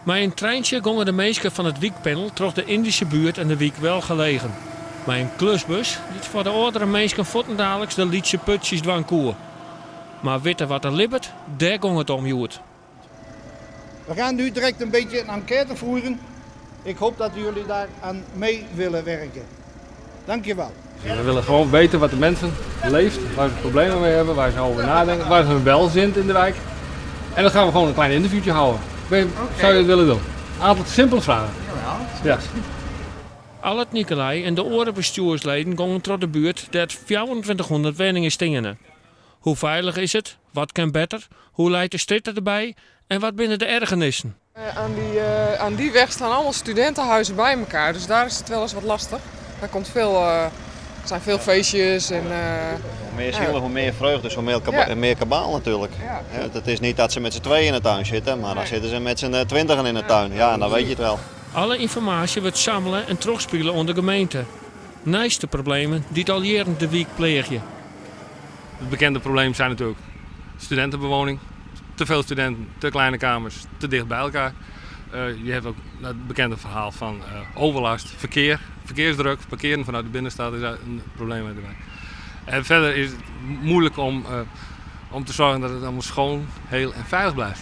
Mei in treintsje gongen de minsken fan it wykpanel troch de Yndyske buert en de wyk Welgelegen. Mei in klusbus dy't foar de âldere minsken fuortendaliks de lytse putsjes dwaan koe. Mar witte wat der libbet, dêr gong it om hjoed. We gaan nu direct een beetje een enquête voeren. Ik hoop dat jullie daar aan mee willen werken. Dankjewel. We willen gewoon weten wat de mensen leeft, waar ze problemen mee hebben, waar ze over nadenken, waar ze hun welzint in de wijk. En dan gaan we gewoon een klein interviewtje houden. Zou je dat willen doen? Een aantal simpele vragen. Ja. Allard Nicolai en de oare bestjoersleden gongen troch de buert dêr't 2400 wenningen steane. Hoe feilich is it? Wat kin better? Hoe leit de strjitte derby? En wat binne de ergernissen? Aan die weg staan allemaal studentenhuizen bij elkaar, dus daar is het wel eens wat lastig. Daar komt veel, zijn veel feestjes en Hoe meer zielen, hoe meer vreugde, dus hoe meer, meer kabaal natuurlijk. Ja. Het is niet dat ze met z'n tweeën in de tuin zitten, maar dan zitten ze met z'n 20en in de tuin. Ja, en dan weet je het wel. Alle ynformaasje wurdt sammele en trochspile oan de gemeente. Neist de problemen dy't al jierren de wyk pleagje. Het bekende probleem zijn natuurlijk studentenbewoning. Te veel studenten, te kleine kamers, te dicht bij elkaar. Je hebt ook het bekende verhaal van overlast, verkeer, verkeersdruk, parkeren vanuit de binnenstad is een probleem uit de wijk. En verder is het moeilijk om te zorgen dat het allemaal schoon, heel en veilig blijft.